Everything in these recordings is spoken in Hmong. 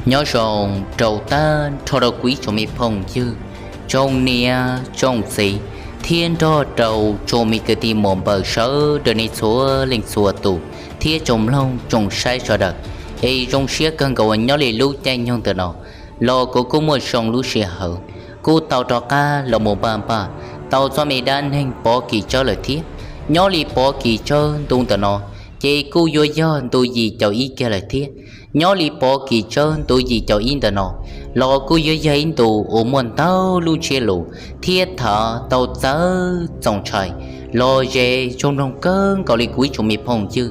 Nyob zoo rau tag nrho rau kuv ib tsoom me phooj ywg, tsoom niam tsoom txiv, thiab nrog rau tsoom me kwv tij muam npawg sawv daws nej txhua leej txhua tus, thiab tsoom mloog tsoom saib sawv daws. Es zoo siab kawg nkaus uas nyob li lub caij nyoog ntawm no los kuv kuj muaj zoo lub sij hawm kuj tau rov qab los mus npaj npaj tau txoj me dab neeg Pov Kis Tsawb lawm thiab. Nyob li Pov Kis Tsawb ntu ntawm no ces kuj yuav yog ntu yim caum ib kiag lawm thiab. Nyob li Pov Kis Tsawb ntu yim caum ib ntawm no los kuj yuav yog ib ntu uas muaj ntau lub ntsiab lus thiab tham tau txawv txaus ntshai los ze zoo mloog kawg nkaus li kuv ib tsoom me phooj ywg.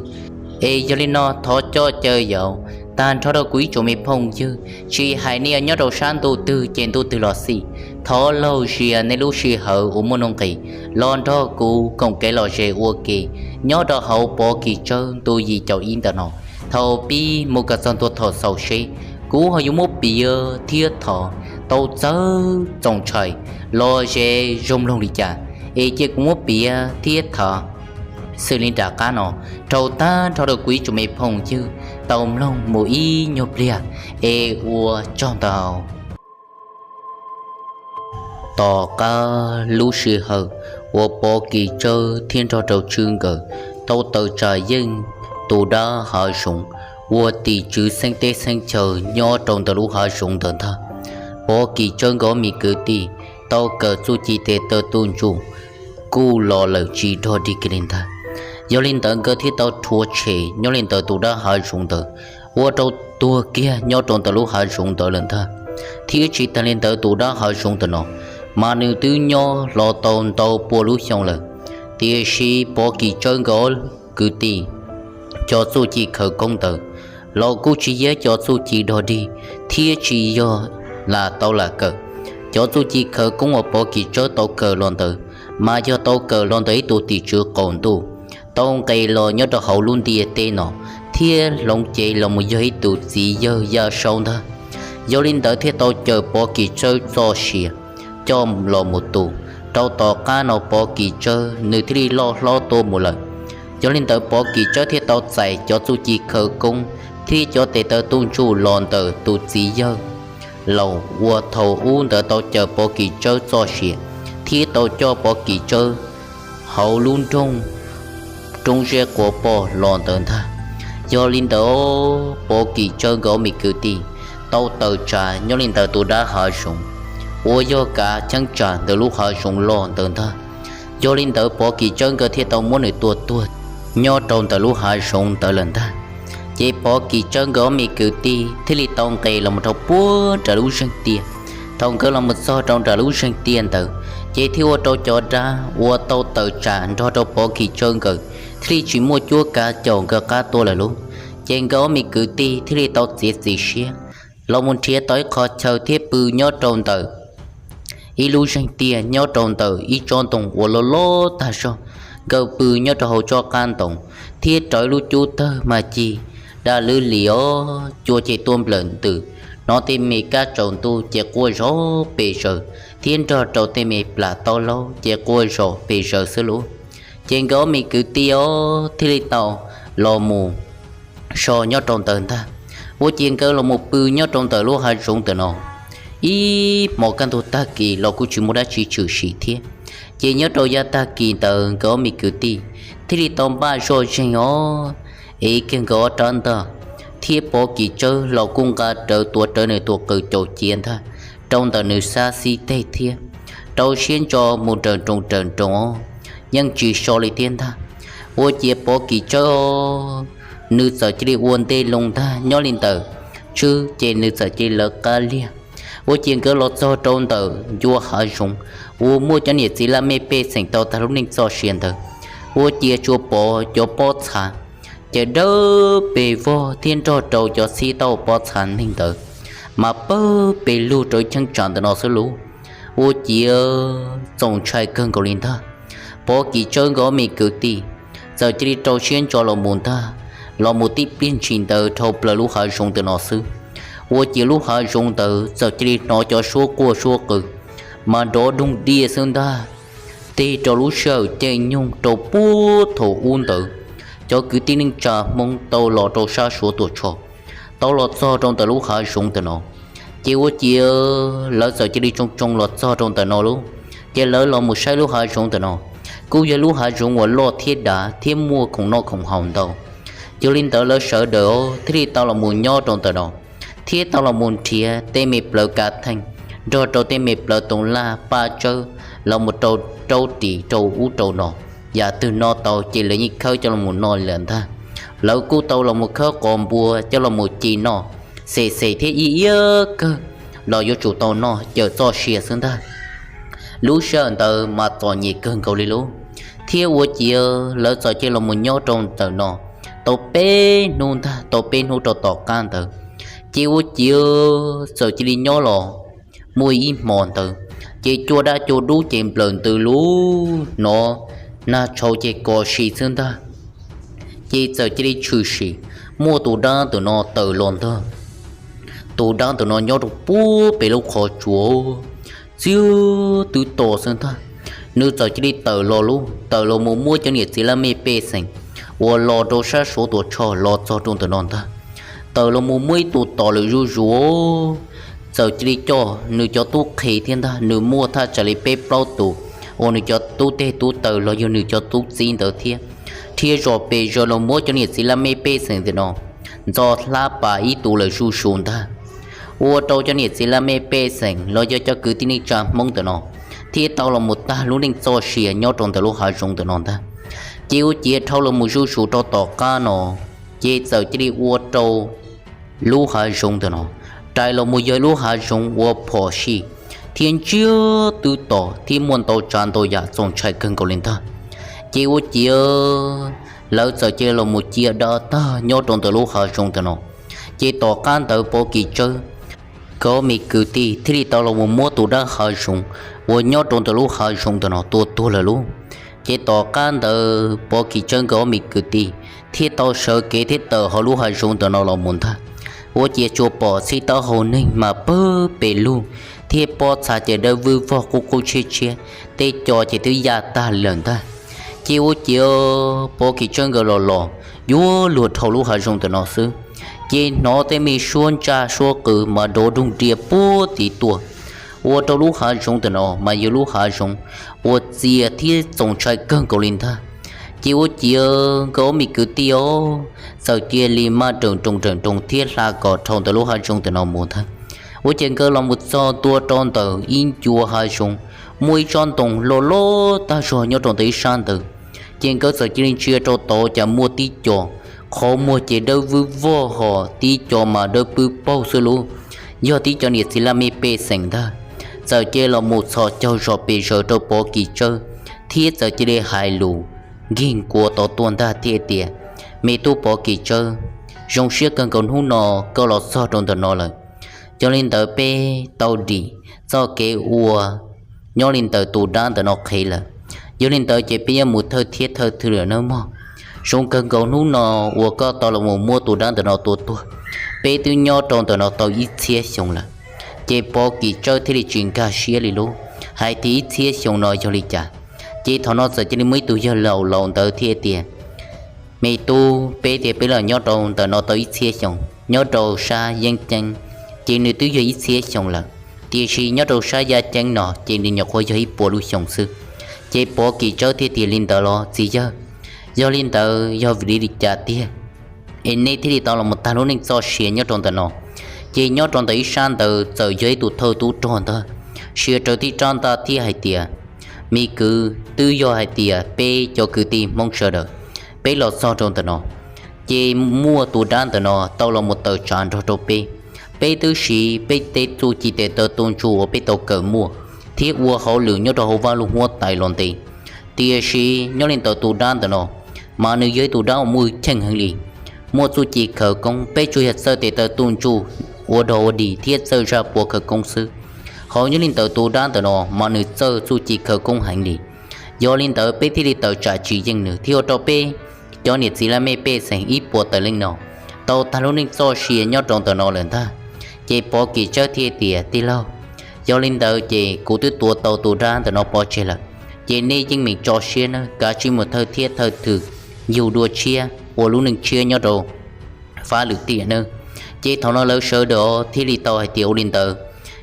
Es yog li no thov coj caw yaum tag nrho rau kuv ib tsoom me phooj ywg, tsis hais nej nyob rau sab ntuj twg ces ntuj twg los xij, thov laug zia nej lub sij hawm uas muaj nuj nqis los nrog kuv koom kev lom zem ua ke nyob rau hauv Pov Kis Tsawb ntu yim caum ib ntawm no thaum pib mus kom txog ntua thaum xaus seb kuv ho yuav muab piav thiab tham tau txawv txaus ntshai los ze zoo mloog li cas. Es cia kuv muab piav thiab tham xws li nram qab no rau tag nrho rau kuv ib tsoom me phooj ywg tau mloog mus ib nyuag pliag, es ua tsaug ntau. Tom qab lub sij hawm uas Pov Kis Tsawb thiab nrog rau Tswb nkawd tau tawm tsam yeej tus dab hav zoov uas tim tswv xeeb teb xeeb chaw nyob rau ntawm lub hav zoov ntawd ntag, Pov Kis Tsawb nkawd ob me kwv tij tau kawm txuj ci tes taw tu ntsuj kuj los lawm tsis dog dig kiag li ntag. Yog li ntawd nkawd thiaj tau rhuav tshem nyob li ntawm tus dab hav zoov ntawd ua rau tuag kiag nyob rau ntawm lub hav zoov ntawd lawm ntag. Thiab tsis tas li ntawd tus dab hav zoov ntawm no mas nws twb nyob los tau ntau pua lub xyoo lawm. Tiam sis Pov Kis Tsawb nkawd ob kwv tij cov txuj ci khawv koob ntawd los kuj tsis yog cov txuj ci dog dig thiab tsis yog lam tau lam kawm. Cov txuj ci khawv koob uas Pov Kis Tsawb tau kawm los ntawd mas yog tau kawm los ntawm ib tug tim tswv qaum ntuj tau nqes los nyob rau hauv lub ntiaj teb no thiab hloov cev los mus yog ib tus txiv yawg yaj saub ntag. Yog li ntawd thiaj tau cawm Pov Kis Tsawb txoj sia coj los mus tu. Rau tom qab no Pov Kis Tsawb nws thiaj li loj hlob tuaj mus lawm. Yog li ntawd Pov Kis Tsawb thiaj tau txais cov txuj ci khawv koob thiab cov tes taw tu ntsuj los ntawm tus txiv yawg laus uas thaum ub ntawd tau cawm Pov Kis Tsawb txoj sia thiab tau coj Pov Kis Tsawb hauv lub nroog roob zeb quav poj los ntawd ntag. Yog li ntawd Pov Kis Tsawb nkawd ob me kwv tij tau tawm tsam nyob li ntawm tus dab hav zoov uas yog kav cheeb tsam ntawm lub hav zoov los ntawd ntag. Yog li ntawd Pov Kis Tsawb nkawd thiaj tau muab nws tua tuag nyob rau ntawm lub hav zoov ntawd lawm ntag. Ces Pov Kis Tsawb nkawd ob me kwv tij thiaj li tau nqes los mus rau puag nram lub zeeg tiaj. Thaum nkawd los mus txog rau nram lub zeeg tiaj ntawd ces thiaj ua rau cov dab uas tau tawm tsam nrog rau Pov Kis Tsawb nkawd thiaj li tsis muaj cuab kav caum nkawd qab tuaj lawm lauj. Ces nkawd ob me kwv tij thiaj li tau txiav txim siab los mus nrhiav tau ib qho chaw thiab pw nyob rau ntawm ib lub zeeg tiaj nyob rau ntawm ib tsob ntoo uas loj loj tag zog. Nkawd pw nyob rau hauv tsob qab ntoo thiab raws ib lub cub tawg mas cig daj lwb li os, cua ces tuaj nplawm ntws, hnov tej me kab tsaus ntuj ces quaj zom pes zaws thiab nrog rau tej me plam taub laub ces quaj zom pes zaws xwb lauj. Ces nkawd ob me kwv tij os thiaj li tau los mus so nyob rau ntawd ntag. Ua ciav nkawd los mus pw nyob rau ntawm lub hav zoov ntawm no ib hmos kaj ntug tag kis los kuj tsis muaj dab tsi tshwm sim thiab. Ces nyob rau yav tag kis ntawd nkawd ob me kwv tij thiaj li tau npaj zoj zeeg os, ev kiag nkawd ob rab ntaj thiab Pov Kis Tsawb los kuj nqa rawv tuav rawv nws tus qws caum ciav ntag rau ntawm nws sab xib teg thiab rau siab ntso mus raws nroos raws nroos os, yeej tsis so li thiab ntag. Ua ciav Pov Kis Tsawb nws txawm cia li ua ntej loo ntag nyob li ntawm Tswb ces nws txawm cia li lawv qab liag. Ua ciav nkawd los txog rau ntawm ncua hav zoov uas muaj cov niam txiv laj mej pej xeem tau tag lub neej txoj sia ntawd, ua ciav tsuas pom cov pob txha ces dawb pes vog thiab nrog rau cov txhib tauj pob txha neeg ntawd mas pawg pes lug rau ib cheeb tsam ntawm no xwb lauj. Ua ciav txaus ntshai kawg nkaus li ntag. Pov Kis Tsawb nkawd ob me kwv tij txawm cia li rau siab ntso los mus ntag, los mus tib pliag ntshis ntawd dhau plaws lub hav zoov ntawm no xwb. Ua ciav lub hav zoov ntawd txawm cia li hnov cov suab quaj suab qw mas nrov doog diaj xwb ntag. Tig rau lub sij hawm caij nyoog rau puag thaum ub ntawd, cov kwv tij neej tsa Hmoob tau los rau sab Suav tuam tsho tau los txog rau ntawm lub hav zoov ntawm no. Ces ua ciav lawv txawm cia li tsoo tsoo los txog rau ntawm no lauj. Ces lawv los mus saib lub hav zoov ntawm no, kuj yog lub hav zoov uas loj thiab dav thiab muaj khoom noj khoom haus ntau. Yog li ntawd lawv sawv daws thiaj li tau los mus nyob rau ntawm no, thiab tau los mus nrhiav tej me plawv kav theej, nrog rau tej me plawv toov laj paj tsawb los mus rau raub ris rau ub rau no. Yam twg noj tau ces lawv yeej khawb coj los mus noj lawm ntag. Lawv kuj tau los mus khawb qos npua coj los mus ci noj, xem xem thiab ib iab kawg los yuav tsum tau noj cawm txoj sia xwb ntag. Lub sij hawm ntawd mas txom nyem kawg nkaus li lauj. Thiab ua ciav lawv txawm cia li los mus nyob rau ntawm no tau peb hnub ntag, tau peb hnub rau tom qab ntawd. Ces ua ciav txawm cia li nyob los muaj ib hmo ntawd, ces cua daj cua dub ces nplawm ntws lub hnov nag tshau ces kos si xwb ntag. Ces txawm cia li tshwm sim muaj tus dab ntawm no tawm los ntag. Tus dab ntawm no nyob rau puag pem lub qhov tsua txiag twb to xwb ntag. Nws txawm cia li tawm los lauj, tawm los mus muab cov niam txiv laj mej pej xeem uas los rau sab Suav Tuam Tshoj los txog rau ntawm no ntag. Tawm los mus muab ib tug tom lawm zuj zus, txawm cia li coj nws cov tub qhe thiab ntag, nws muaj thaj tsam li peb plaub tus uas nws cov tub teg tub taw los yog nws cov tub txib ntawd thiab, dhia zom pes zaws los muab cov niam txiv laj mej pej xeem ntawm no ntxo hlab pas ib tug lawm zuj zus ntag. Ua rau cov niam txiv laj mej pej xeem los yog cov kwv tij neej tsa Hmoob ntawm no thiaj tau los mus tag lub neej txoj sia nyob rau ntawm lub hav zoov ntawm no ntag. Ces ua ciav dhau los mus zuj zus rau tom qab no, ces txawm cia li ua rau lub hav zoov ntawm no rais los mus yog lub hav zoov uas phom sij thiab ntsiag twb to thiab muaj ntau tsav ntau yam txaus ntshai kawg nkaus li ntag. Ces ua ciav lawv txawm cia li los mus cia dab tag nyob rau ntawm lub hav zoov ntawm no. Ces tom qab ntawd Pov Kis Tsawb nkawd ob me kwv tij thiaj li tau los mus muab tus dab hav zoov uas nyob rau ntawm lub hav zoov ntawm no tua tuag lawm lauj. Ces tom qab ntawd Pov Kis Tsawb nkawd ob me kwv tij thiaj tau sawv kev thiab tawm hauv lub hav zoov ntawm no los mus ntag. Ua ciav tsuas pom txhij taub hau neeg mas pawg pes lug thiab pob txha ces dawb vwb vog qub qub tshiab tshiab, tej co ces twb yaj tag lawm ntag. Ces ua ciav Pov Kis Tsawb nkawd los los yuav luag dhau lub hav zoov ntawm no xwb, ces hnov tej me suab ntsaj suab qw mas dov doog ria puag tim tuaj. Ua rau lub hav zoov ntawm no mas yog lub hav zoov uas txias thiab txaus ntshai kawg nkaus li ntag. Ces ua ciav nkawd ob me kwv tij os txawm cia li maj nrawm nroos nrawm nroos thiab hla kom dhau ntawm lub hav zoov ntawm no mus ntag. Ua ciav nkawd los mus txog ntua rau ntawm ib ncua hav zoov, muaj ib tsob ntoo loj loj tag zog nyob rau ntawm ib sab ntawd. Ces nkawd txawm cia li ntsia rau tod cas muaj tib co qhov muag ces dawb vwb vog ho tib co mas dawb pwb paug xwb lauj. Yog tib co niam txiv laj mej pej xeem ntag. Txawm cia li los mus txhos caug zom pes zaws rau Pov Kis Tsawb thiab txawm cia li hais lus nkig nkuas tod tuaj ntag thiab tias, Me tub Pov Kis Tsawb, zoo siab kawg nkaus hnub no koj los txog rau ntawm no lawm. Yog li ntawd peb tau dim txoj kev ua nyob li ntawm tus dab ntawm no qhev lawm. Yog li ntawd ces peb yuav mus thawj thiab thawj thwm lawm nawb mog. Zoo kawg nkaus hnub no uas koj tau los mus muab tus dab ntawm no tua tuag. Peb twb nyob rau ntawm no tau ib txhiab xyoo lawm. Ces Pov Kis Tsawb thiaj li tsis nkag siab li lauj, hais tias ib txhiab xyoo no yog li cas. Ces thaum no txawm cia li muaj ib tug yawg laus laus ntawd thiaj tias, Me tub, peb tias peb los nyob rau ntawm no tau ib txhiab xyoo, nyob rau sab yeeb ceeb ces nws twb yog ib txhiab xyoo lawm, tiam sis nyob rau sab yaj ceeb no ces nws nyuam qhuav yog ib puas lub xyoo xwb. Ces Pov Kis Tsawb thiaj tias, Li ntawd los txiv yawg? Yog li ntawd yog vim li cas tiag es nej thiaj li tau los mus tag lub neej txoj sia nyob rau ntawm no? Ces nyob rau ntawm ib sab ntawd txawm yog ib tug thawj tub rog ntag, sia raws tib rab ntaj thiab hais tias, Me kwv, twb yog hais tias peb cov kwv tij Hmoob sawv daws, peb los txog rau ntawm no, ces muaj tus dab ntawm no tau los mus tawm tsam nrog rau peb. Peb twb siv peb tej txuj ci tes taw tu ntsuj uas peb tau kawm muaj thiab ua hauj lwm nyob rau hauv vaj lug huab tais los ntev. Tiam sis nyob li ntawm tus dab ntawm no, mas nws yog ib tus dab uas muaj hwj chim heev li, muaj txuj ci khawv koob. Peb tsuas yog txawj tes taw tu ntsuj, ua dog ua dig thiab txawj zaj puav khawv koob xwb. Hos nyob li ntawm tus dab ntawm no mas nws txawj txuj ci khawv koob heev li. Yog li ntawd peb thiaj li tawm tsam tsis yeej nws thiaj ua rau peb cov niam txiv laj mej pej xeem ib puas tawm leej no tau tag lub neej txoj sia nyob rau ntawm no lawm ntag. Ces Pov Kis Tsawb thiaj tias, Tij laug, yog li ntawd ces kuv twb tua tau tus dab ntawm no pov tseg lawm, ces nej yeej meem tso siab nawb, kav tsij mus thawj thiab thawj thwm yug dua tshiab ua lub neej tshiab nyob rau fab lwm tiam nawb. Ces thaum no lawv sawv daws thiaj li tau hais tias, Ua li ntawd,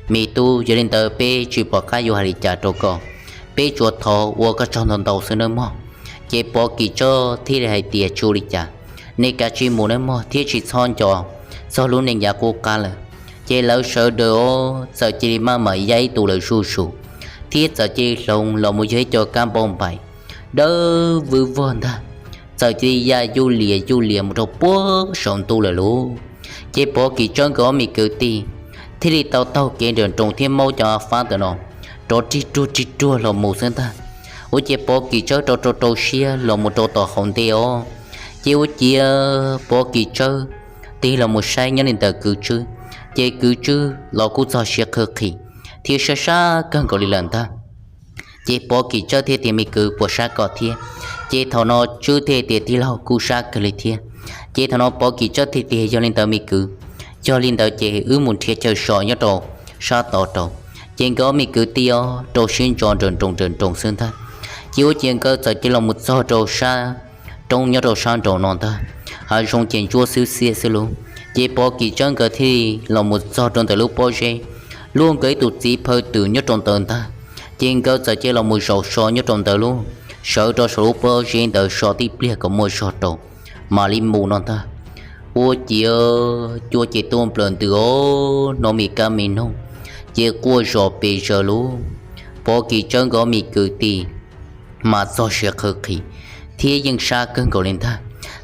me tub, yog li ntawd peb tsis pom qab yuav hais li cas rau koj, peb tsuas thov ua koj tsaug ntau ntau xwb nawb mog. Ces Pov Kim Tsawb thiaj li hais tias, Tsis ua li cas, nej kav tsij mus nawb mog, thiab tsis txhob nco txog lub neej yav qub qab lawm. Ces lawv sawv daws txawm cia li maj mam ya ib tug lawm zuj zus, thiab txawm cia li hloov los mus yog ib co kab npauj npaim dawb vwb vog ntag, txawm cia li ya yuj lias yuj lias mus rau puag saum ntuj lawm lauj. Ces Pov Kim Tsawb nkawd ob me kwv tij thiaj li tau taug kev nrawm nroos thiab maub cov fab ntawm no rov rig ruag rig ruag los mus xwb ntag. Ua ces Pov Kim Tsawb rau rau rau siab los mus rau tom hauv ntej os. Ces ua ciav Pov Kim Tsawb tig los mus saib nyob li ntawm Kwv Tswb, ces Kwv Tswb los kuj txog siav qhwv qhim thiab sab sab kawg nkaus li lawm ntag. Ces Pov Kim Tsawb thiaj tias, Me kwv, puas sab koj thiab? Ces thaum no Tswb thiaj tias, Tij laug, kuj sab kawg li thiab. Ces thaum no Pov Kim Tsawb thiaj tias, Yog li ntawd me kwv, yog li ntawd ces wb mus nrhiav chaw so nyob rau sab tod rau. Ces nkawd ob me kwv tij os rau siab ntso nrawm nroos nrawm nroos xwb ntag. Ces ua ciav nkawd txawm cia li los mus txog rau sab roob nyob rau sab nraum no ntag, hav zoov ces ntsuab xwb xiab xwb lauj. Ces Pov Kim Tsawb nkawd thiaj li los mus txog rau ntawm lub pob zeb, luaj nkawd ib tus txiv phaw twm nyob rau ntawd ntag. Ces nkawd txawm cia li los mus zaum so nyob rau ntawd lauj, sawv rau saum lub pob zeb ntawd so tib pliag kom muaj zog rau mam li mus no ntag. Ua ciav cua ces tuaj nplawm ntws os, hnov me kab me noog ces quaj zom pes zaws lauj. Pov Kim Tsawb nkawd ob me kwv tij mas txog siav qhwv qhim thiab yeej sab kawg nkaus li ntag,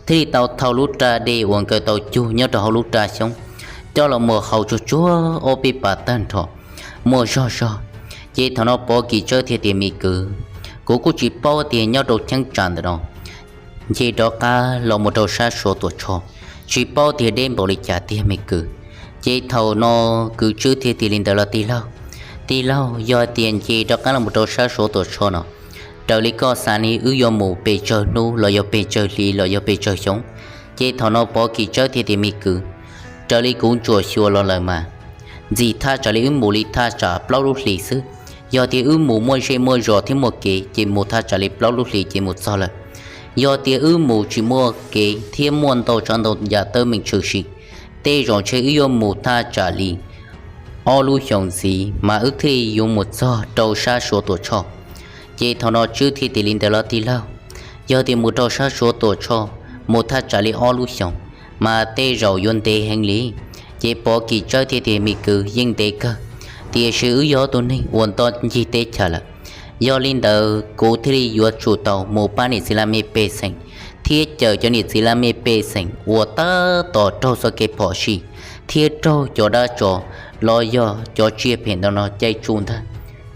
thiaj li tau thau lub raj dej uas nkawd tau cug nyob rau hauv lub raj xyoob coj los mus haus tsuag tsuag ob peb pas tag nrho, muaj zog zog. Ces thaum no Pov Kim Tsawb thiaj tias, Me kwv, kuv kuj tsis paub tias nyob rau cheeb tsam ntawm no nce rov qab los mus rau sab Suav Tuam Tsho, tsis paub tias deb npaum li cas tiag me kwv. Ces thaum no Kwv Tswb thiaj tias li ntawd los, Tij laug, tij laug, yog tias nce rov qab los mus rau sab Suav Tuam Tsho no, raws li koj xav ne wb yuav mus pes tsawg hnub los yog pes tsawg hli los yog pes tsawg xyoo? Ces thaum no Pov Kim Tsawb thiaj tias, Me kwv, raws li kuv ntsuam xyuas los lawm mas ntxim thaj tsam li wb mus li thaj tsam plaub lub hlis xwb. Yog tias wb mus muaj zej muaj zos thiab muaj kev ces mus thaj tsam li plaub lub hlis ces mus txog lawm. Yog tias wb mus tsis muaj kev thiab muaj ntau tsav ntau yam teeb meem tshwm sim, tej zaum ntshe wb yuav mus thaj tsam li ob lub xyoos ntxiv mas wb thiaj yuav mus txog rau sab Suav Tuam Tsho. Ces thaum no Tswb thiaj tias li ntawd los, Tij laug, yog tias mus rau sab Suav Tuam Tsho mus thaj tsam li ob lub xyoos mas tej zaum yuav ntev heev li. Ces Pov Kim Tsawb thiaj tias, Me kwv, yeej ntev kawg, tiam sis wb yog ob tug neeg uas nto ncig teb chaws lawm, yog li ntawd kuv thiaj li yuav tsum tau mus pab niam txiv laj mej pej xeem thiab cawm cov niam txiv laj mej pej xeem uas tab tom raug txoj kev phom sij thiab raug cov dab tsov los yog cov tsiaj phem ntawm no caij tsuj ntag.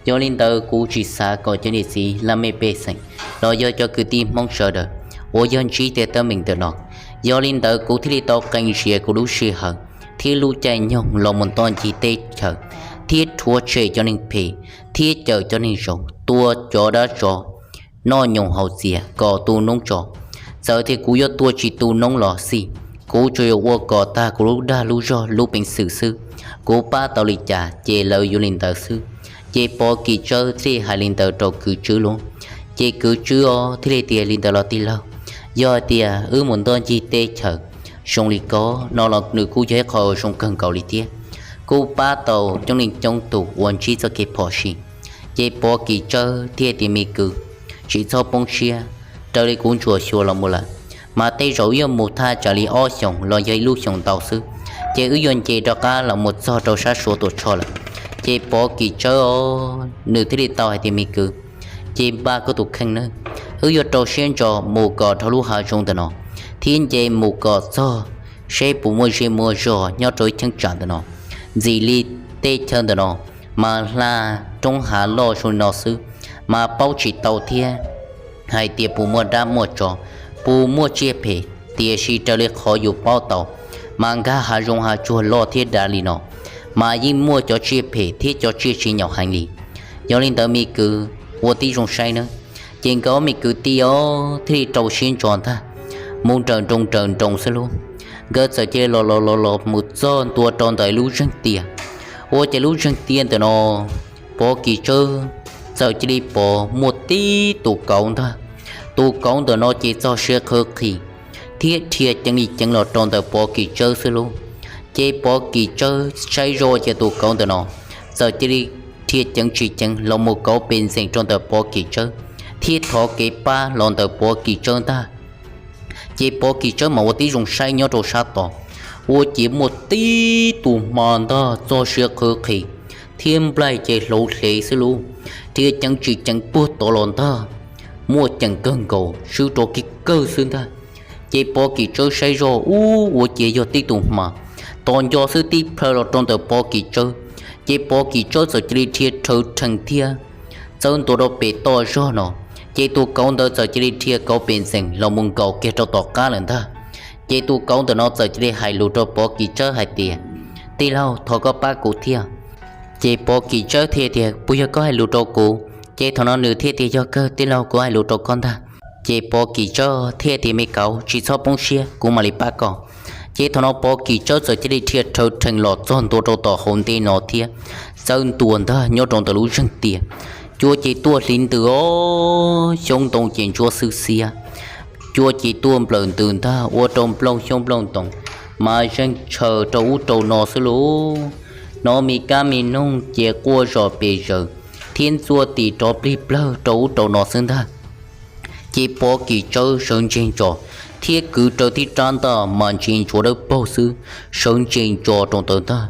Yog li ntawd kuv tsis xav kom cov niam txiv laj mej pej xeem los yog cov kwv tij Hmoob sawv daws uas yog ntsib tej teeb meem ntawm no. Yog li ntawd kuv thiaj li tau qee zias kuv lub sij hawm thiab lub caij nyoog los mus nto ncig teb chaws thiab rhuav tshem cov neeg phem thiab cawm cov neeg zoo, tua cov dab tsov noj nyoos haus txias kom tu noob tso. Txawm tias kuv yuav tua tsis tu noob los xij, kuv tsuas yuav ua kom tag kuv lub dag lub zog lub peev xwm xwb. Kuv pab tau li cas ces lawv yuav li ntawd xwb. Ces Pov Kim Tsawb thiaj li hais li ntawd rau Kwv Tswb lauj. Ces Kwv Tswb os thiaj li tias li ntawd los, Tij laug, yog tias wb mus nto ncig teb chaws zoo li ko no los nws kuj yog ib qho zoo kawg nkaus li thiab, kuj pab tau coob leej coob tus uas ntsib txoj kev phom sij. Ces Pov Kim Tsawb thiaj tias, Me kwv, tsis txhob poob siab, raws li kuv ntsuam xyuas los mus lawm mas tej zaum wb yuav mus thaj tsam li ob xyoos los yog ib lub xyoos ntau xwb, ces wb yuav nce rov qab los mus txog rau sab Suav Tuam Tsho lawm. Ces Pov Kim Tsawb os nws thiaj li tau hais tias, Me kwv, ces npaj koj tus kheej nawb, wb yuav rau siab ntso mus kom dhau lub hav zoov ntawm no thiab nce mus kom txog seb puas muaj zej muaj zos nyob rau ib cheeb tsam ntawm no. Ntxim li teb chaws ntawm no mas hla roob hav loj zoo li no xwb mas paub tsis tau thiab hais tias puas muaj dab muaj tsov, puas muaj tsiaj phem, tiam sis raws li qhov yus paub tau mas nkag hav zoov hav tsuag loj thiab dav li no mas yeej muaj cov tsiaj phem thiab cov tsiaj tsis nyaum heev li. Yog li ntawd me kwv, ua tib zoo saib nawb. Ces nkawd ob me kwv tij os thiaj li rau siab ntso ntag, mus nrawm nroos nrawm nroos xwb lauj. Nkawd txawm cia li los los los los mus txog ntua rau ntawm lub zeeg tiaj. Ua ces lub zeeg tiaj ntawm no Pov Kim Tsawb txawm cia li pom muaj tib tus kauv ntag. Tus kauv ntawm no ces txog siav qhwv qhis thiab dhia ceev li ceev los rau ntawm Pov Kim Tsawb xwb lauj. Ces Pov Kis Tsawb saib zoj ces tus kauv ntawm no txawm cia li dhia ceev tsis ceev los mus kauv pes ntxees rau ntawm Pov Kis Tsawb thiab thov kev pab los ntawm Pov Kis Tsawb ntag. Ces Pov Kis Tsawb mas ua tib zoo saib nyob rau sab tod, ua ciav muaj tib tug hma ntag txog siav qhwv qhis thiab nplaig ces hlauv hle xwb lauj, dhia ceev tsis ceev puag tod los ntag, muaj ceem kawg nkaus swb rov kiag kawg xwb ntag. Ces Pov Kis Tsawb saib zoj ub ua ciav yog tib tug hma, tos nco xwb tib plhaw los rau ntawm Pov Kis Tsawb. Ces Pov Kis Tsawb txawm cia li dhia rhawv rhees thiab txawb ntua rau pem toj zog no, ces tus kauv ntawd txawm cia li dhia kauv pes ntxees los mus nkaum kiag rau tom qab lawm ntag. Ces tus kauv ntawm no txawm cia li hais lus rau Pov Kis Tsawb hais tias, Tij laug, thov koj pab kuv thiab. Ces Pov Kis Tsawb thiaj tias, Puas yog koj hais lus rau kuv? Ces thaum no nws thiaj tias, Yog kawg tij laug, kuv hais lus rau koj ntag. Ces Pov Kis Tsawb thiaj tias, Me kauv, tsis txhob poob siab, kuv mam li pab koj. Ces thaum no Pov Kis Tsawb txawm cia li dhia rhawv rhees los txog ntua rau tom hauv ntej no thiab txawb ntua ntag nyob rau ntawm lub zeeg tiag. Cua ces tuaj hliv ntws os, xyoob ntoo ces ntsuab xwb xiab. Cua ces tuaj nplawm ntws ntag ua rau nplooj xyoob nplooj ntoo mas zeeg tshaws rau ub rau no xwb lauj. Hnov me kab me noog ces quaj zom pes zaws thiab ntxuaj tis rov plig plawg rau ub rau no xwb ntag. Ces Pov Kis Tsawb sawv ntseg ntsos thiab kwv raws tib rab ntaj mas ntsia ntsuav dawb paug xwb, sawv ntseg ntsos rau ntawd ntag.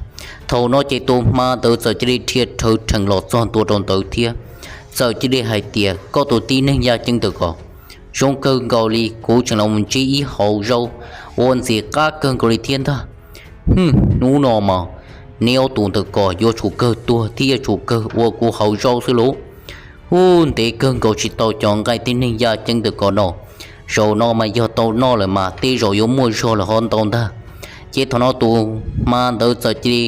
Thaum no ces tus hma ntawd txawm cia li dhia rhawv rhees los txog ntua rau ntawd thiab txawm cia li hais tias, Koj tus tib neeg yaj ceeb ntawm ko, zoo kawg nkaus li kuv tseem los mus ntsib ib hauv zaub ua ntxim qab kawg nkaus li thiab ntag. Hwm, hnub no mas neb ob tug ntawm ko yuav tsum kawg tuag thiab yuav tsum kawg ua kuv hauv zaub xwb lauj. Ub, ntev kawg nkaus tsis tau cov nqaij tib neeg yaj ceeb ntawm ko noj, zaum no mas yog tau noj lawm mas tej zaum yuav muaj zog lawm ho ntau ntag. Ces thaum no tus hma ntawd txawm cia li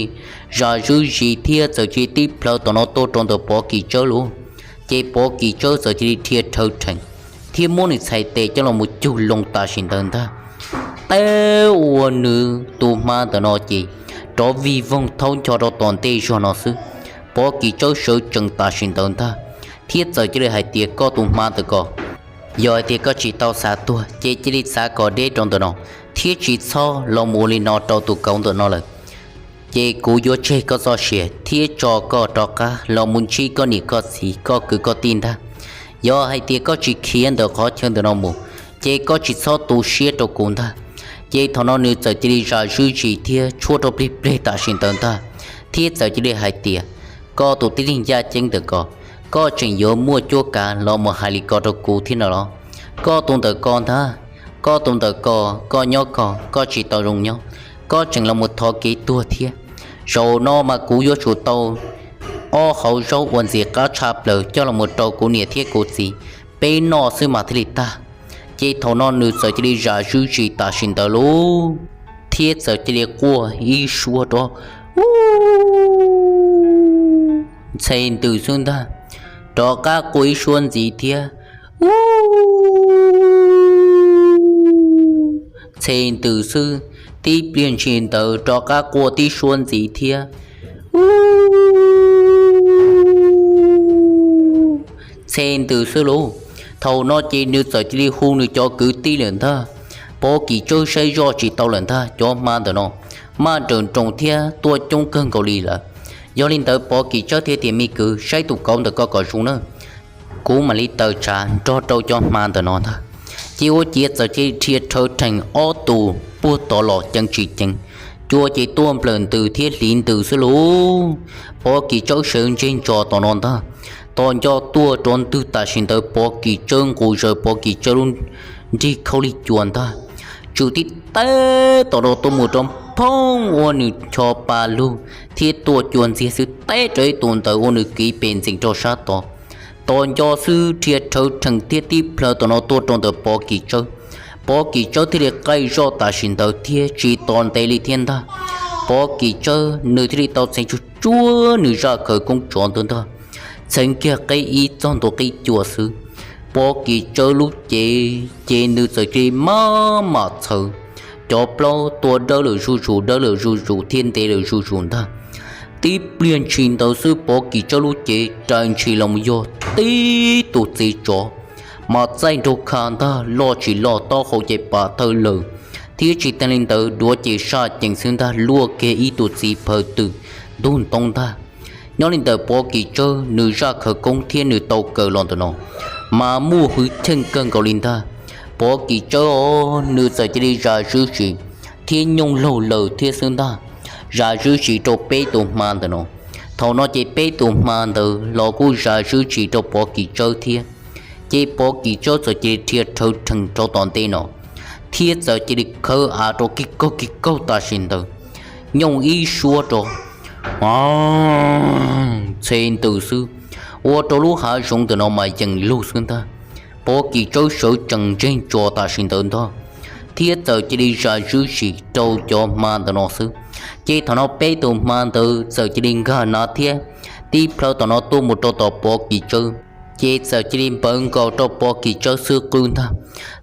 zam zwb zis thiab txawm cia li tib plhaw tom no tuaj rau ntawm Pov Kis Tsawb lauj. Ces Pov Kis Tsawb txawm cia li dhia rhawv rhees thiab muab nws txhais tes coj los mus cug loo tam sim ntawd ntag. Teb ua nws tus hma ntawm no ces rov vij voog thaub ncho rau tom ntej zog no xwb. Pov Kis Tsawb sawv tsees tam sim ntawd ntag thiab txawm cia li hais tias, Koj tus hma ntawm ko, yog hais tias koj tsis tau xav tuag ces cia li txav kom deb rau ntawm no thiab tsis txhob los mus ua li no rau tus kauv ntawm no lawm. Ces kuv yuav tseg koj txoj sia thiab tso koj rov qab los mus ntsib koj niam koj txiv koj kwv koj tij ntag. Yog hais tias koj tsis khiav ntawm qhov chaw ntawm no mus ces koj tsis txhob tu siab rau kuv ntag. Ces thaum no nws txawm cia li zam zwb zis thiab tshuab rau plig pleg tam sim ntawd ntag thiab txawm cia li hais tias, Koj tus tib neeg yaj ceeb ntawm ko, koj tseem yuav muaj cuab kav los mus hais li ko rau kuv thiab no los? Koj tus ntawm ko ntag, koj tus ntawm ko, koj nyob ko koj tsis tau zoo nyob, koj tseem los mus thov kev tuag thiab. Zaum no mas kuv yuav tsum tau ob hauv zaub uas ntxim qab tshaj plaws coj los mus rau kuv niam thiab kuv txiv peb noj xwb mas thiaj li tag. Ces thaum no nws txawm cia li zam zwb zis tam sim ntawd lauj, thiab txawm cia li quaj ib suab rov ntxhe ntws xwb ntag, rov qab quaj ib suab ntxiv thiab ntxhe ntws xwb. Tib pliag ntshis ntawd rov qab quaj tib suab ntxiv thiab ntxhe ntws xwb lauj. Thaum no ces nws txawm cia li hu nws cov kwv tij lawm ntag. Pov Kis Tsawb saib zoj tsis tau lawm ntag, cov hma ntawm no maj nrawm nroos thiab tuaj coob kawg nkaus li lawm. Yog li ntawd Pov Kis Tsawb thiaj tias, Me kwv, saib tus kauv ntawm ko kom zoo nawb, kuv mam li tawm tsam nrog rau cov hma ntawm no ntag. Ces ua ciav txawm cia li dhia rhawv rhees ob tug puag tod los ceev tsis ceev, cua ces tuaj nplawm ntws thiab hliv ntws xwb lauj. Pov Kis Tsawb sawv ntseg ntsos tom no ntag, tos nco tuaj rov ntwg tam sim ntawd Pov Kis Tsawb nqus zaws Pov Kis Tsawb lub nrig khaub lig cua ntag, tswm tib teb tom no tuaj mus rau phoob ua nws ncho pa lug thiab tuaj cua ntxiag xwb teb rau ib tug ntawd ua nws kiv pes ntxees rau sab tod. Tos nco xwb dhia rhawv rhees thiab tib plhaw tom no tuaj rau ntawm Pov Kis Tsawb. Pov Kis Tsawb thiaj li qaij zoj tam sim ntawd thiab tsis tos ntev li thiab ntag. Pov Kis Tsawb nws thiaj li tau txheev tsuag tsuag nws zaj khawv koob tsov ntawd ntag, txheev kiag qib ib txog ntua qib cuaj xwb. Pov Kis Tsawb lub cev ces nws txawm cia li maj mam txhawv, cov plaub tua dawb lawm zuj zus dawb lawm zuj zus thiab ntev lawm zuj zus ntag. Tib pliag ntshis ntawd xwb Pov Kis Tsawb lub cev rais ntshis los yog tib tus txiv tsov, mas txaij nraug kha ntag, loj tsis loj taub hau ces pam thawj lawm, Thiab tsis tas li ntawd duav ces saj cees xwb ntag, luaj kiag ib tug txiv phaw twm ntug ntoo ntag. Nyob li ntawm Pov Kis Tsawb nws zaj khawv koob thiab nws tau kawm los ntawm no mas muaj hwj chim kawg nkaus li ntag. Pov Kis Tsawb os, nws txawm cia li zam zwv zis thiab nyooj laug lawm thiab xwb ntag, zam zwv zis rau peb tus hma ntawm no. Thaum no ces peb tus hma ntawd los kuj zam zwv zis rau Pov Kis Tsawb thiab. Ces Pov Kis Tsawb txawm cia li dhia rhawv rhees rau tom ntej no thiab txawm cia li khawb av rau kig kaug kig kaug tam sim ntawd, nyooj ib suab rau txhe ntws xwb, ua rau lub hav zoov ntawm no mas yees lug xwb ntag. Pov Kis Tsawb sawv tsees ntseeg tso tam sim ntawd ntag, thiab txawm cia li zam zwv zis rau cov hma ntawm no xwb. Ces thaum no peb tus hma ntawd txawm cia li nkag nav thiab tib plhaw tom no tuaj mus rau tom Pov Kis Tsawb, ces txawm cia li npawv nkaus rau Pov Kis Tsawb xwb qwb ntag.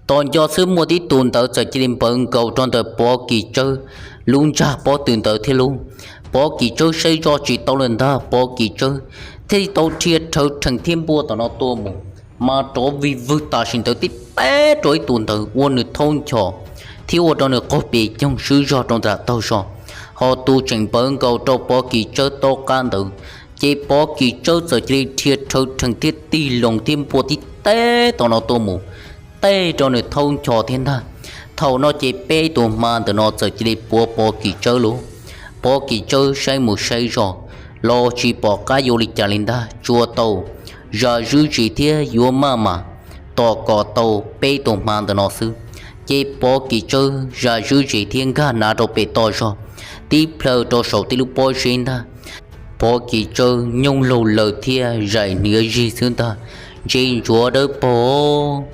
Tos nco xwb muaj tib tus ntawd txawm cia li npawv nkaus rau ntawm Pov Kis Tsawb lub ntsag pob tw ntawd thiab lauj. Pov Kis Tsawb saib zoj tsis tau lawm ntag, Pov Kis Tsawb thiaj li tau dhia rhawv rhees thiab npuaj tom no tuaj mus, mas rov vij vwg tam sim ntawd tib teb rau ib tus ntawd ua nws thaub ncho thiab ua rau nws qaug pes coog swb zog rau nram taug zog, ho tus tseem npawv nkaus rau Pov Kis Tsawb taub qab ntawd. Ces Pov Kis Tsawb txawm cia li dhia rhawv rhees thiab tig loo thiab npuaj tib teb tom no tuaj mus, tej rau nws thaub ncho thiab ntag. Thaum no ces peb tus hma ntawm no txawm cia li puav Pov Kis Tsawb lauj. Pov Kis Tsawb saib mus saib zoj los tsis pom qab yuav li cas li ntag, tsuas tau zam zwv zis thiab yuav maj mam tos kom tau peb tus hma ntawm no xwb. Ces Pov Kis Tsawb zam zwv zis thiab nkag nav rau pem toj zog, tib plhaw rau saum tej lub pob zeb ntag. Pov Kis Tsawb nyooj laug lawm thiab zaim hniav zig xwb ntag, ntse ntsuav dawb paug.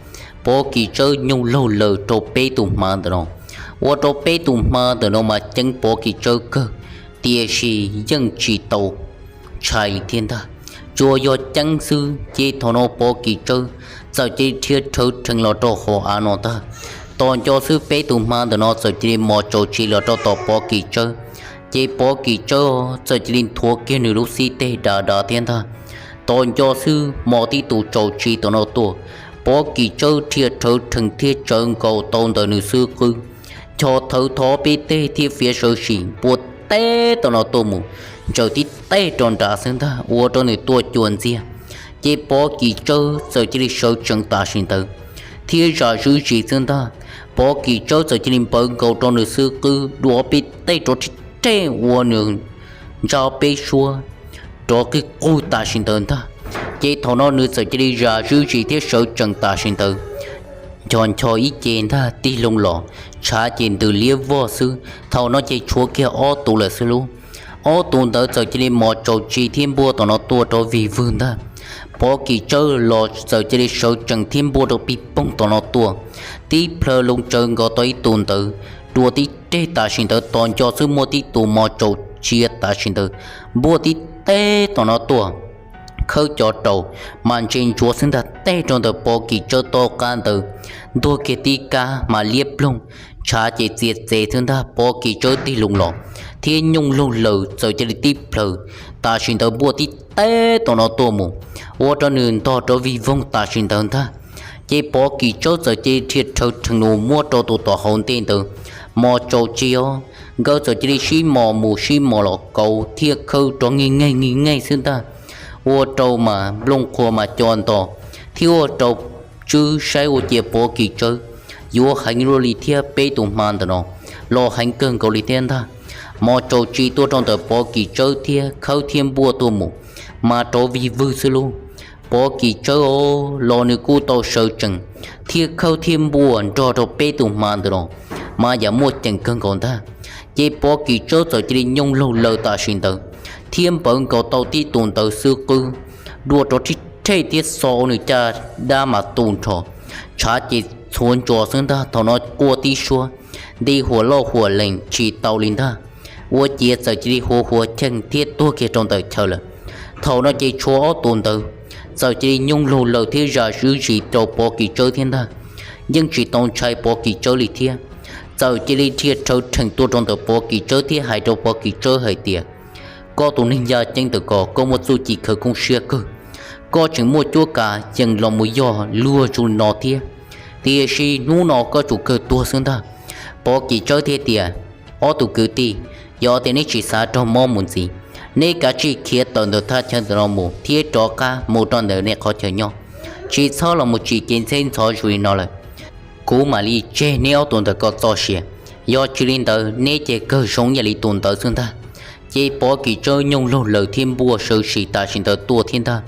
Pov Kis Tsawb nyooj laug lawm rau peb tus hma ntawm no, ua rau peb tus hma ntawm no mas ceeb Pov Kis Tsawb kawg, tiam sis yeej tsis tau ntshai li thiab ntag, tsuas yog ceeb xwb. Ces thaum no Pov Kis Tsawb txawm cia li dhia rhawv rhees los rau hauv av no ntag. Tos nco xwb peb tus hma ntawm no txawm cia li mos tsaus tsi los rau tom Pov Kis Tsawb. Ces Pov Kis Tsawb txawm cia li nthuav kiag nws lub xib teg dav dav thiab ntag. Tos nco xwb mos tib tus tsaus tsi tom no tuaj, Pov Kis Tsawb dhia rhawv rhees thiab tsawv nkaus tau ntawm nws xwb qwb, ncho thawv thov peb teg thiab fiav sawv sim npuaj teb tom no tuaj mus, ntsaws tib teg rau nrad xwb ntag ua rau nws tuaj cuag ntxiag. Ces Pov Kis Tsawb txawm cia li sawv tsees tam sim ntawd thiab zam zwv zis xwb ntag. Pov Kis Tsawb txawm cia li npawv nkaus rau nws xwb qwb dua peb teg rau rhib rheb ua nws ntsaj peb suab rov qig qug tam sim ntawd ntag. Ces thaum no nws txawm cia li zam zwv zis thiab sawv tsees tam sim ntawd, ncho ncho ib ce ntag tig loo los, tshav ces ntws liab vog xwb. Thaum no ces tshuav kiag ob tus lawm xwb lauj. Ob tus ntawd txawm cia li mos tsaus tsi thiab npuaj tom no tuaj rov vij vwg ntag. Pov Kis Tsawb los txawm cia li sawv tsees thiab npuaj rau pig poog tom no tuaj, tib plhaw loo tsawv nkaus tau ib tus ntawd dua tib teg tam sim ntawd. Tos nco xwb muaj tib tus mos tsaus tsi tam sim ntawd npuaj tib teg tom no tuaj, khawb cov raus mas ntse ntsuav xwb ntag, teg rau ntawm Pov Kis Tsawb taub qab ntawd, ntuag kiag tib kab mas liab ploog, tshav ces txias txev xwb ntag. Pov Kis Tsawb tig loo los thiab nyooj laug lawm txawm cia li tib plhaw tam sim ntawd npuaj tib teg tom no tuaj mus, ua rau nws ntog rov vij voog tam sim ntawd ntag. Ces Pov Kis Tsawb txawm cia li dhia rhawv rhees los muab rau tus tom hauv ntej ntawd mos tsaus tsi os, nkawd txawm cia li sib mos mus sib mos los kauv thiab khawb rov nkeeg nkeeg nkeeg nkeeg xwb ntag, ua rau mas nplooj qhuav mas co nto thiab ua rau tswb saib ua ciav Pov Kis Tsawb yuav heev luaj li thiab peb tus hma ntawm no los heev kawg nkaus li thiab ntag. Mos tsaus tsi tuaj rau ntawm Pov Kis Tsawb thiab khawb thiab npuaj tuaj mus mas rov vij vwg xwb lauj. Pov Kis Tsawb os, los nws kuj tau sawv tsees thiab khawb thiab npuaj nrog rau peb tus hma ntawm no mas yam muaj ceem kawg nkaus ntag. Ces Pov Kis Tsawb txawm cia li nyooj laug lawm tam sim ntawd thiab npawv nkaus tau tib tus ntawd xwb qwb, dua rov rhib rheb thiab xo ua nws caj dab mas tu nrho, tshav ces txhuav ntsos xwb ntag. Thaum no quaj tib suab, nti huam loj huam lees tsis tau li ntag, ua ciav txawm cia li huav huav cheej thiab tuag kiag rau ntawm chaw lawm. Thaum no ces tshuav ob tus ntawd txawm cia li nyooj laug lawm thiab zam zwv zis rau Pov Kis Tsawb thiab ntag, yeej tsis tau ntshai Pov Kis Tsawb li thiab. Txawm cia li dhia rhawv rhees tuaj rau ntawm Pov Kis Tsawb thiab hais rau Pov Kis Tsawb hais tias, koj tus neeg yaj ceeb ntawm ko, koj muaj txuj ci khawv koob siab kawg, koj tseem muaj cuab kav yees los mus yog luag zoo li no thiab, tiam sis hnub no koj tsum kawg tuag xwb ntag. Pov Kis Tsawb thiaj tias, Ob tug kwv tij, yog tias neb tsis xav raug mob mus ntxiv, neb kav tsij khiav tawm ntawm thaj chaw ntawm no mus thiab rov qab mus rau ntawm nej qhov chaw nyob, tsis txhob los mus tsim kev ntxheb ntxhov zoo li no lawm. Kuv mam li tseg neb ob tug ntawm ko txoj sia, yog tsis li ntawd neb ces kawg zoo ib yam li tus ntawd xwb ntag. Ces Pov Kis Tsawb nyooj laug lawm thiab npuaj sawv sim tam sim ntawd tuaj thiab ntag.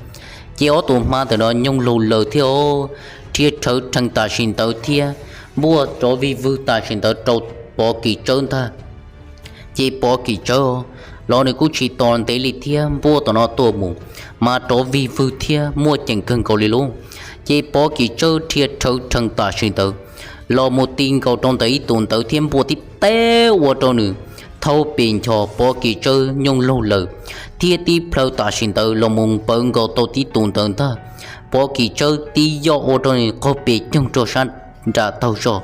Ces ob tug hma ntawm no nyooj laug lawm thiab os, rhia rhawv rhees tam sim ntawd thiab npuaj rov vij vwg tam sim ntawd rau Pov Kis Tsawb ntag. Ces Pov Kis Tsawb los nws kuj tsis tos ntev li thiab npuaj tom no tuaj mus, mas rov vij vwg thiab muaj ceem kawg nkaus li lauj. Ces Pov Kis Tsawb rhia rhawv rhees tam sim ntawd los mus ti nkaus rau ntawm ib tus ntawd thiab npuaj tib teg ua rau nws thau pes nchos Pov Kis Tsawb nyooj laug lawm, thiab tib plhaw tam sim ntawd los mus npawv nkaus tau tib tus ntawd ntag. Pov Kis Tsawb tib yoj ua rau nws qaug pes coog rau sab nram taug zog,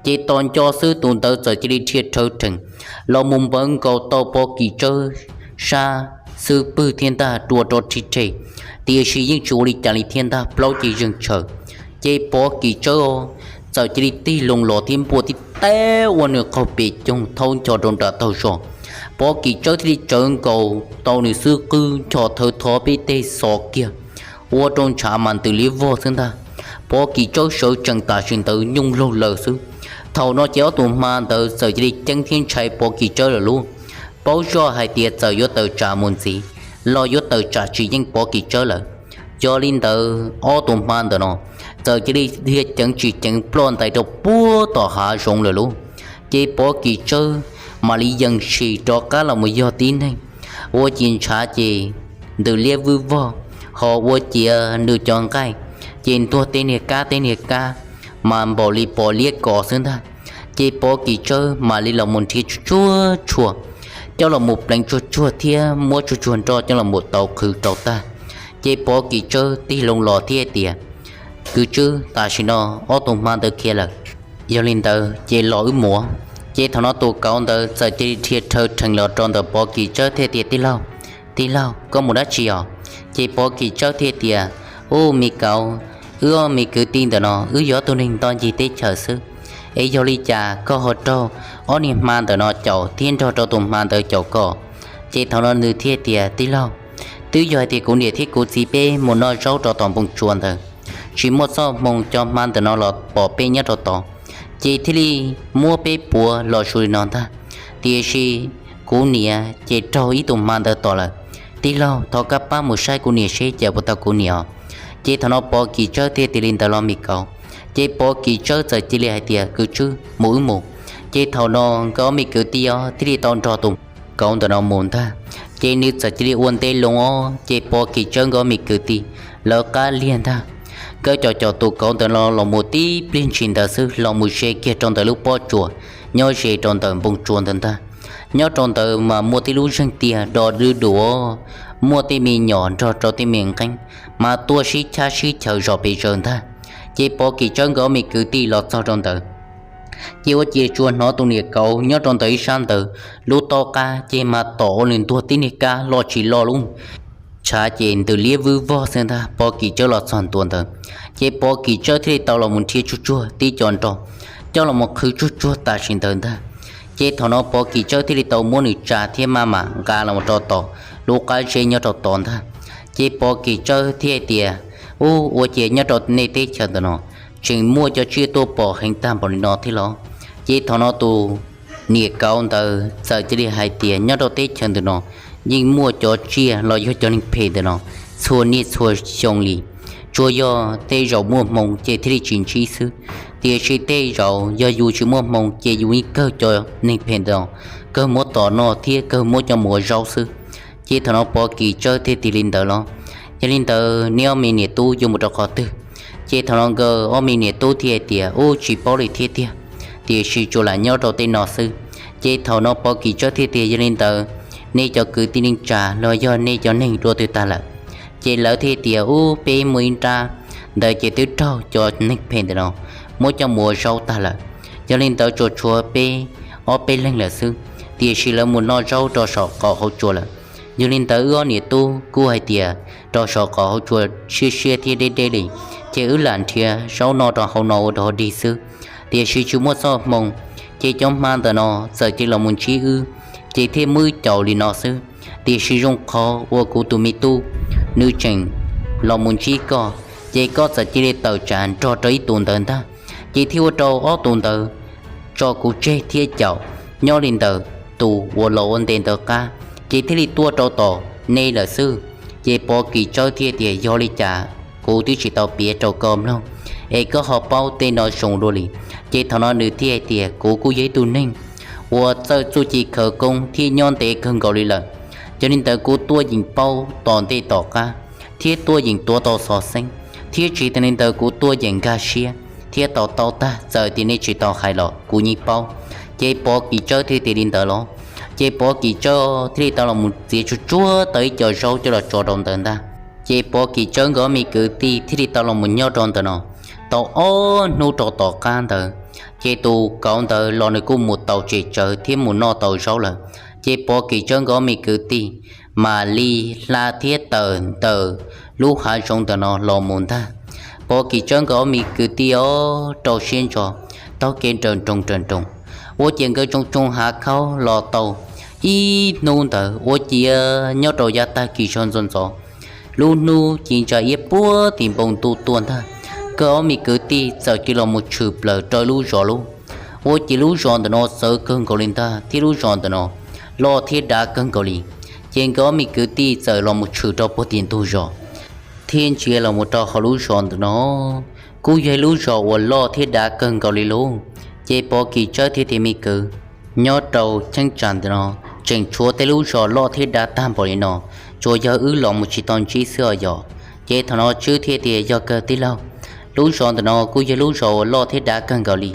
ces tos nco xwb tus ntawd txawm cia li rhia rhawv rhees los mus npawv nkaus tau Pov Kis Tsawb sab xub pwg thiab ntag, dua rov rhi rhe, tiam sis yeej tsis ua li cas li thiab ntag, plaub ces zeeg tshaws. Ces Pov Kis Tsawb txawm cia li tig loo los thiab npuaj tib teg ua nws qaug pes coog thau nchos rau nram taug zog. Pov Kis Tsawb thiaj li tsawv nkaus tau nws xub qwb nchos thawv thov peb teg xov kiag, ua rau ntshav mas ntws liab vog xwb ntag. Pov Kis Tsawb sawv tsees tam sim ntawd nyooj laug lawm xwb. Thaum no ces ob tug hma ntawd txawm cia li ceeb thiab ntshai Pov Kis Tsawb lawm lauj, paub zoj hais tias txawm yuav tawm tsam mus ntxiv los yuav tawm tsam tsis yeej Pov Kis Tsawb lawm. Yog li ntawd ob tug hma ntawm no txawm cia li dhia ceev tsis ceev ploj ntais rau puag tom hav zoov lawm lauj. Ces Pov Kis Tsawb mam li yees sim rov qab los mus yog tib neeg, ua ciav ntshav ces ntws liab vwj vog, ho ua ciav nws cov nqaij ces ntuag tej niag kab tej niag kab mas npaum li pos liab kos xwb ntag. Ces Pov Kis Tsawb mam li los mus nrhiav tsuag tsuag tshuaj coj los mus pleev tsuag tsuag thiab muab tsuag tsuag nroj coj los mus tau qhwv rau tag. Ces Pov Kis Tsawb tig loo los thiab tias, Kwv Tswb, tam sim no ob tug hma ntawd khiav lawm, yog li ntawd ces los wb mus. Ces thaum no tus kauv ntawd txawm cia li rhia rhawv rhees los rau ntawm Pov Kis Tsawb thiaj tias, Tij laug, tij laug, koj mus dab tsi os? Ces Pov Kis Tsawb thiaj tias, Ub, me kauv, wb ob me kwv tij ntawm no wb yog ob tug neeg nto ncig teb chaws xwb, es yog li cas koj ho raug ob niag hma ntawm no caum thiab nrog rau tus hma ntawd caum koj? Ces thaum no nws thiaj tias, Tij laug, twb yog hais tias kuv niam thiab kuv txiv peb mus noj zaub rau tom npoo tsua ntawd, tsis muaj txoj hmoo cov hma ntawm no los pom peb nyob rau tod, ces thiaj li muab peb puav los zoo li no ntag. Tiam sis kuv niam ces raug ib tug hma ntawd tom lawm. Tij laug, thov koj pab mus saib kuv niam seb cas puas tau kuv niam os. Ces thaum no Pov Kis Tsawb thiaj tias li ntawd los me kauv. Ces Pov Kis Tsawb txawm cia li hais tias, Kwv Tswb, mus wb mus. Ces thaum no nkawd ob me kwv tij os thiaj li tau nrog tus kauv ntawm no mus ntag. Ces nws txawm cia li ua ntej loo os, ces Pov Kis Tsawb nkawd ob me kwv tij lawv qab liag ntag. Nkawd caum caum tus kauv ntawm no los mus tib pliag ntshis ntawd xwb los mus ze kiag rau ntawm lub pob tsuas nyob ze rau ntawm npoo tsua ntawd ntag. Nyob rau ntawd mas muaj tib lub zeeg tiag do dub duav, muaj tej me nyuam nrog rau tej me nqeeb mas tuaj sib chab sib chaws zom pes zaws ntag. Ces Pov Kis Tsawb nkawd ob me kwv tij los txog rau ntawd, ces ua ciav tsuas hnov tus niam kauv nyob rau ntawm ib sab ntawd lub taub qab ces mas tom ua nws ntuag tib niag kab loj tsis loj lub ntshav ces ntws liab vwj vog xwb ntag. Pov Kis Tsawb los txog ntua ntawd, ces Pov Kis Tsawb thiaj li tau los mus nrhiav tsuag tsuag tib co nroj coj los mus qhwv tsuag tsuag tam sim ntawd ntag. Ces thaum no Pov Kis Tsawb thiaj li tau muab nws tsa thiab maj mam nqa los rau tom lub qab zeb nyob rau tod ntag. Ces Pov Kis Tsawb thiaj tias, Ub, ua ciav nyob rau nej teb chaws ntawm no tseem muaj cov tsiaj tuaj pom heev tag npaum li no thiab los? Ces thaum no tus niam kauv ntawd txawm cia li hais tias, Nyob rau teb chaws ntawm no yeej muaj cov tsiaj los yog cov neeg phem ntawm no txhua niaj txhua xyoo li. Tsuas yog tej zaum muaj hmoo ces thiaj li tsis ntsib xwb, tiam sis tej zaum yog yus tsis muaj hmoo ces yus yeej kawg cov neeg phem ntawm no, kawg muab tom noj thiab kawg muab coj mus ua zaub xwb. Ces thaum no Pov Kis Tsawb thiaj tias li ntawd los, Yog li ntawd neb ob me niam tub yuav mus rau qhov twg? Ces thaum no nkawd ob me niam tub thiaj tias, Ub, tsis paub li thiab tiag, tiam sis tsuas lam nyob rau tej no xwb. Ces thaum no Pov Kis Tsawb thiaj tias, Yog li ntawd nej cov kwv tij neej tsa los yog nej cov neeg dua twg tag lawm? Ces lawv thiaj tias, Ub, peb muaj ib nrab ntawd ces twb raug cov neeg phem ntawm no muab coj mus ua zaub tag lawm. Yog li ntawd tsuas tshuav peb ob peb leeg lawm xwb, tiam sis lawv mus noj zaub rau saum qaum hauv tsua lawm. Yog li ntawd wb ob niam tub kuj hais tias rau saum qaum hauv tsua siab siab thiab deb deb li, ces wb lam nrhiav zaub noj rau hauv no ua rau dig xwb, tiam sis tsis muaj txoj hmoo Ces cov hma ntawm no txawm cia li los mus ntsib wb, ces thiaj muab wb caum li no xwb. Tiam sis zoo qhov uas kuv tus me tub nws tseem los mus ntsib koj, ces koj txawm cia li tawm tsam nrog rau ib tus ntawd ntag, ces thiaj ua rau ob tus ntawd tso kuv tseg thiab caum. Nyob li ntawd tus uas los ua ntej ntawd qab ces thiaj li tuaj rau tom nej lawm xwb. Ces Pov Kis Tsawb thiaj tias, Yog li cas kuv twb tsis tau piav rau koj mloog, es koj ho paub tej no zoo dua li? Ces thaum no nws thiaj hais tias, Kuv kuj yog ib tug neeg uas txawj txuj ci khawv koob thiab nyob ntev kawg nkaus li lawm. Yog li ntawd kuv tuaj yeem paub tom ntej tom qab, thiab tuaj yeem tuav tau xov xeeb, thiab tsis tas li ntawd kuv tuaj yeem nkag siab thiab to taub tag. Txawm tias nej tsis tau hais los kuv yeej paub. Ces Pov Kis Tsawb thiaj tias li ntawd los, ces Pov Kis Tsawb thiaj li tau los mus txiav tsuag tsuag tau ib co zaub coj los tso rau ntawd ntag. Ces Pov Kis Tsawb nkawd ob me kwv tij thiaj li tau los mus nyob rau ntawm no tau ob hnub rau tom qab ntawd, ces tus kauv ntawd los nws kuj mus tau tsev tsawv thiab mus noj tau zaub lawm. Ces Pov Kis Tsawb nkawd ob me kwv tij mam li hla thiab tawm ntawm lub hav zoov ntawm no los mus ntag. Pov Kis Tsawb nkawd ob me kwv tij ob rau siab ntso taug kev nrawm nroos nrawm nroos, ua ciav nkawd tsoo tsoo hav khaub los tau ib hnub ntawd ua ciav nyob rau yav tag kis zog ntxov ntxov, lub hnub ci ntsa iab puag tim npoo ntuj tuaj ntag, nkawd ob me kwv tij txawm cia li los mus tshwm plaws rau lub zos lub, ua ciav lub zos ntawm no txawv kawg nkaus li ntag thiab lub zos ntawm no loj thiab dav kawg nkaus li. Ces nkawd ob me kwv tij txawm los mus tshwm rau puag tim ntug zos thiab ntsia los mus rau hauv lub zos ntawm no, kuj yog ib lub zos uas loj thiab dav kawg nkaus li lauj. Ces Pov Kis Tsawb thiaj tias, Me kwv, nyob rau cheeb tsam ntawm no tseem tshuav tej lub zos loj thiab dav tag npaum li no, tsuas yog wb los mus tsis tau ntsib xwb os yog. Ces thaum no Tswb thiaj tias, Yog kawg tij laug, lub zos ntawm no kuj yog lub zos uas loj thiab dav kawg nkaus li.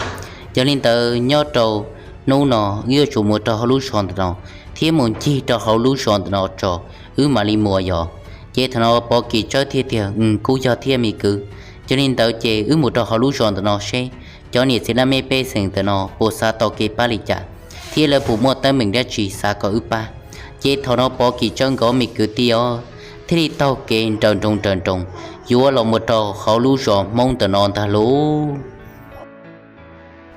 Yog li ntawd nyob rau hnub no wb yuav tsum mus rau hauv lub zos ntawm no thiab mus ncig rau hauv lub zos ntawm no tso, wb mam li mus yog. Ces thaum no Pov Kis Tsawb thiaj tias, Kuj yog thiab me kwv, yog li ntawd ces wb mus rau hauv lub zos ntawm no seb cov niam txiv laj mej pej xeem ntawm no puas xav tau kev pab li cas, thiab lawv puas muaj teeb meem dab tsi xav kom wb pab. Ces thaum no Pov Kis Tsawb nkawd ob me kwv tij os thiaj li taug kev nrawm nroos nrawm nroos yuav los mus rau hauv lub zos Hmoob ntawm no ntag lauj.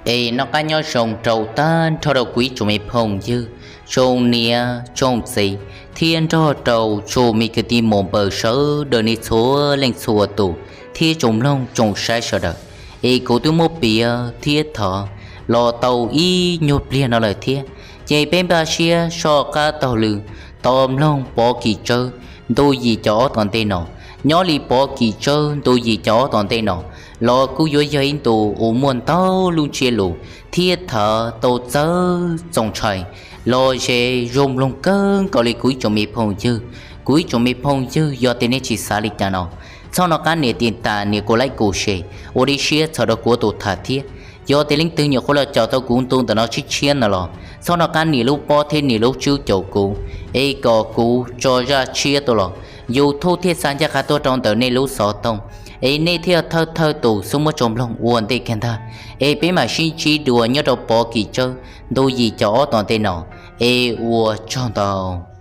Es noj qab nyob zoo rau tag nrho rau kuv ib tsoom me phooj ywg, tsoom niam tsoom txiv, thiab nrog rau tsoom me kwv tij mus npaws sawv daws nej txhua leej txhua tus thiab tsoom mloog tsoom saib sawv daws. Es kuv twb muab piav thiab thov los tau ib nyuag pliag no lawm thiab, ces peb npaj siab soj qab taug lw tos mloog Pov Kis Tsawb ntu yim caum ob tom ntej no. Nyob li Pov Kis Tsawb ntu yim caum ob tom ntej no los kuj yuav yog ib ntu uas muaj ntau lub ntsiab lus thiab thov tau txawv txaus ntshai los ze zoo mloog kawg nkaus li kuv ib tsoom me phooj ywg. Kuv ib tsoom me phooj ywg, yog tias nej tsis xav li cas no, txhob noj qab nias tiv tas nias kuv like kuv share ua li siab txhawb rau kuv tus tham thiab. Yog tias leej twg nyuam qhuav los caum tau kuv ntu ntawm no tshiab tshiab no los txhob noj qab nias lub pob thiab nias lub tswb caum kuv, es kom kuv tso zaj tshiab tuaj los YouTube thiaj xa ncaj qha tuaj rau ntawm nej lub xov tooj, es nej thiaj thawj thawj tus xub muab tso mloog ua ntej kiag ntag. Es peb mam sib ntsib dua nyob rau Pov Kis Tsawb ntu yim caum ob tom ntej no, es ua tsaug ntau.